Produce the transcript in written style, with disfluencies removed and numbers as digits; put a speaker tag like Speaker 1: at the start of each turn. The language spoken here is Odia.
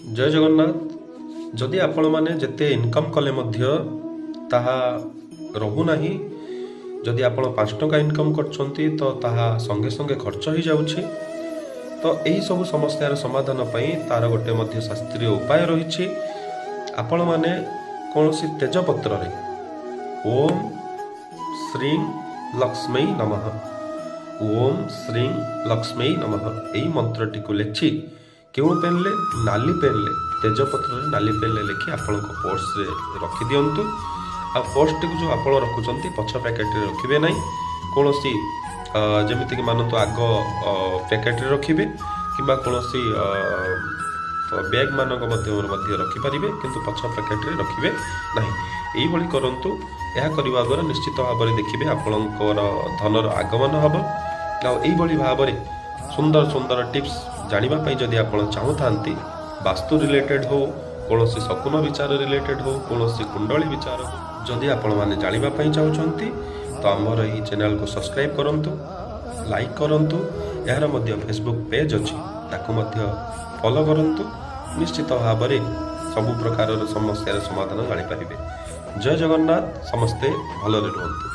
Speaker 1: ଜୟ ଜଗନ୍ନାଥ। ଯଦି ଆପଣମାନେ ଯେତେ ଇନକମ୍ କଲେ ମଧ୍ୟ ତାହା ରହୁନାହିଁ, ଯଦି ଆପଣ 5 ଟଙ୍କା ଇନକମ୍ କରୁଛନ୍ତି ତ ତାହା ସଙ୍ଗେ ସଙ୍ଗେ ଖର୍ଚ୍ଚ ହୋଇଯାଉଛି, ତ ଏହିସବୁ ସମସ୍ୟାର ସମାଧାନ ପାଇଁ ତାର ଗୋଟେ ମଧ୍ୟ ଶାସ୍ତ୍ରୀୟ ଉପାୟ ରହିଛି। ଆପଣମାନେ କୌଣସି ତେଜପତ୍ରରେ ଓମ୍ ଶ୍ରୀଂ ଲକ୍ଷ୍ମୀ ନମଃ, ଓମ୍ ଶ୍ରୀଂ ଲକ୍ଷ୍ମୀ ନମଃ ଏଇ ମନ୍ତ୍ରଟିକୁ ଲେଖି କେଉଁ ପେନ୍ରେ, ନାଲି ପେନ୍ରେ, ତେଜପତ୍ରରେ ନାଲି ପେନ୍ରେ ଲେଖି ଆପଣଙ୍କ ପର୍ସରେ ରଖିଦିଅନ୍ତୁ। ଆଉ ପର୍ସଟିକୁ ଯେଉଁ ଆପଣ ରଖୁଛନ୍ତି, ପଛ ପ୍ୟାକେଟରେ ରଖିବେ ନାହିଁ। କୌଣସି ଯେମିତିକି ମାନନ୍ତୁ ଆଗ ପ୍ୟାକେଟରେ ରଖିବେ କିମ୍ବା କୌଣସି ବ୍ୟାଗ୍ ମାନଙ୍କ ମଧ୍ୟମରେ ମଧ୍ୟ ରଖିପାରିବେ, କିନ୍ତୁ ପଛ ପ୍ୟାକେଟରେ ରଖିବେ ନାହିଁ। ଏଇଭଳି କରନ୍ତୁ। ଏହା କରିବା ଦ୍ୱାରା ନିଶ୍ଚିତ ଭାବରେ ଦେଖିବେ ଆପଣଙ୍କର ଧନର ଆଗମନ ହେବ। ଆଉ ଏଇଭଳି ଭାବରେ ସୁନ୍ଦର ସୁନ୍ଦର ଟିପ୍ସ ଜାଣିବା ପାଇଁ ଯଦି ଆପଣ ଚାହୁଁଥାନ୍ତି, ବାସ୍ତୁ ରିଲେଟେଡ୍ ହଉ, କୌଣସି ଶକୁନ ବିଚାର ରିଲେଟେଡ୍ ହଉ, କୌଣସି କୁଣ୍ଡଳୀ ବିଚାର ହଉ, ଯଦି ଆପଣମାନେ ଜାଣିବା ପାଇଁ ଚାହୁଁଛନ୍ତି ତ ଆମର ଏହି ଚ୍ୟାନେଲକୁ ସବସ୍କ୍ରାଇବ୍ କରନ୍ତୁ, ଲାଇକ୍ କରନ୍ତୁ। ଏହାର ମଧ୍ୟ ଫେସବୁକ୍ ପେଜ୍ ଅଛି, ତାକୁ ମଧ୍ୟ ଫଲୋ କରନ୍ତୁ। ନିଶ୍ଚିତ ଭାବରେ ସବୁ ପ୍ରକାରର ସମସ୍ୟାର ସମାଧାନ ଜାଣିପାରିବେ। ଜୟ ଜଗନ୍ନାଥ। ସମସ୍ତେ ଭଲରେ ରୁହନ୍ତୁ।